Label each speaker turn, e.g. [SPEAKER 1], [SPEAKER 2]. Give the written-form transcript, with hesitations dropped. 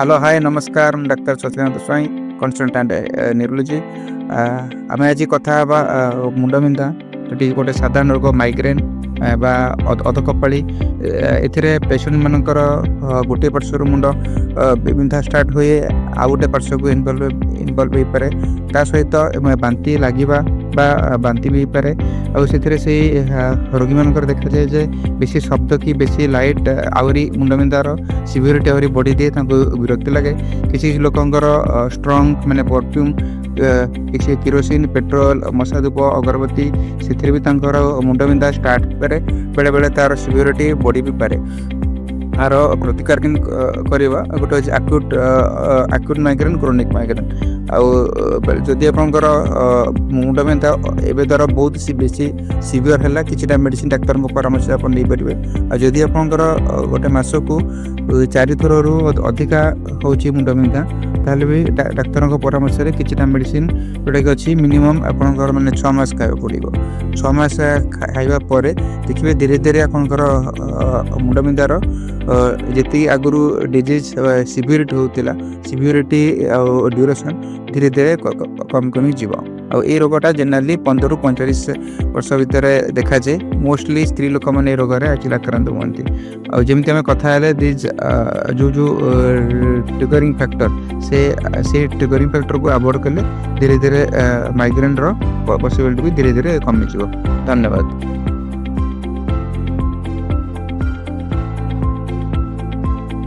[SPEAKER 1] Hello, ହାଏ, ନମସ୍କାର। ମୁଁ ଡାକ୍ତର Shashikant Swain, consultant neurology. ଆମେ ଆଜି କଥା ହେବା ମୁଣ୍ଡବିନ୍ଧା, ଯେଉଁଠି ଗୋଟେ ସାଧାରଣ ରୋଗ ମାଇଗ୍ରେନ୍ ବା ଅଧକପାଳି। ଏଥିରେ ପେସେଣ୍ଟ ମାନଙ୍କର ଗୋଟିଏ ପାର୍ଶ୍ୱରୁ ମୁଣ୍ଡ ବିନ୍ଧା ଷ୍ଟାର୍ଟ ହୁଏ, ଆଉ ଗୋଟେ ପାର୍ଶ୍ୱକୁ ଇନଭଲ୍ଭ ହେଇପାରେ। ତା ସହିତ ବାନ୍ତି ଲାଗିବା ବା ବାନ୍ତି ବି ହେଇପାରେ। ଆଉ ସେଥିରେ ସେଇ ରୋଗୀମାନଙ୍କର ଦେଖାଯାଏ ଯେ ବେଶୀ ଶବ୍ଦ କି ବେଶୀ ଲାଇଟ୍ ଆହୁରି ମୁଣ୍ଡବିନ୍ଧାର ସିଭିଅରିଟି ଆହୁରି ବଢ଼ିଦିଏ, ତାଙ୍କୁ ବିରକ୍ତି ଲାଗେ। କିଛି କିଛି ଲୋକଙ୍କର ଷ୍ଟ୍ରଙ୍ଗ ମାନେ ପରଫ୍ୟୁମ୍, କିଛି କିରୋସିନ, ପେଟ୍ରୋଲ, ମଶା ଧୂପ, ଅଗରବତୀ, ସେଥିରେ ବି ତାଙ୍କର ମୁଣ୍ଡବିନ୍ଧା ଷ୍ଟାର୍ଟ ହେଇପାରେ। ବେଳେବେଳେ ତାର ସିଭିଅରିଟି ବଢ଼ି ବି ପାରେ। ଆର ପ୍ରତିକାର କେମିତି କରିବା? ଗୋଟେ ହେଉଛି ଆକ୍ୟୁଟ୍ ମାଇଗ୍ରେନ୍, କ୍ରୋନିକ୍ ମାଇଗ୍ରେନ୍। ଆଉ ଯଦି ଆପଣଙ୍କର ମୁଣ୍ଡବିନ୍ଧା ଏବେ ଧର ବହୁତ ବେଶୀ ସିଭିଅର ହେଲା, କିଛିଟା ମେଡ଼ିସିନ ଡାକ୍ତରଙ୍କ ପରାମର୍ଶ ଆପଣ ନେଇପାରିବେ। ଆଉ ଯଦି ଆପଣଙ୍କର ଗୋଟେ ମାସକୁ ଚାରିଥରରୁ ଅଧିକା ହେଉଛି ମୁଣ୍ଡବିନ୍ଧା, ତାହେଲେ ବି ଡାକ୍ତରଙ୍କ ପରାମର୍ଶରେ କିଛିଟା ମେଡ଼ିସିନ ଯେଉଁଟାକି ଅଛି, ମିନିମମ୍ ଆପଣଙ୍କର ମାନେ 6 ମାସ ଖାଇବାକୁ ପଡ଼ିବ। 6 ମାସ ଖାଇବା ପରେ ଦେଖିବେ ଧୀରେ ଧୀରେ ଆପଣଙ୍କର ମୁଣ୍ଡବିନ୍ଧାର ଯେତିକି ଆଗରୁ ଡିଜିଜ୍ ସିଭିଅରିଟି ହେଉଥିଲା, ସିଭିଅରିଟି ଆଉ ଡ୍ୟୁରେସନ୍ ଧୀରେ ଧୀରେ କମି କମି ଯିବ। ଆଉ ଏଇ ରୋଗଟା ଜେନେରାଲି 15ରୁ 45 ବର୍ଷ ଭିତରେ ଦେଖାଯାଏ। ମୋଷ୍ଟଲି ସ୍ତ୍ରୀ ଲୋକମାନେ ଏ ରୋଗରେ ଆକ୍ଚୁଆଲି ଆକ୍ରାନ୍ତ ହୁଅନ୍ତି। ଆଉ ଯେମିତି ଆମେ କଥା ହେଲେ, these ଯେଉଁ ଯେଉଁ ଟ୍ରିଗରିଂ ଫ୍ୟାକ୍ଟର, ସେ ଟ୍ରିଗରିଂ ଫ୍ୟାକ୍ଟରକୁ ଆଭଏଡ଼ କଲେ ଧୀରେ ଧୀରେ ମାଇଗ୍ରେନ୍ର ପସିବିଲିଟି ବି ଧୀରେ ଧୀରେ କମିଯିବ। ଧନ୍ୟବାଦ।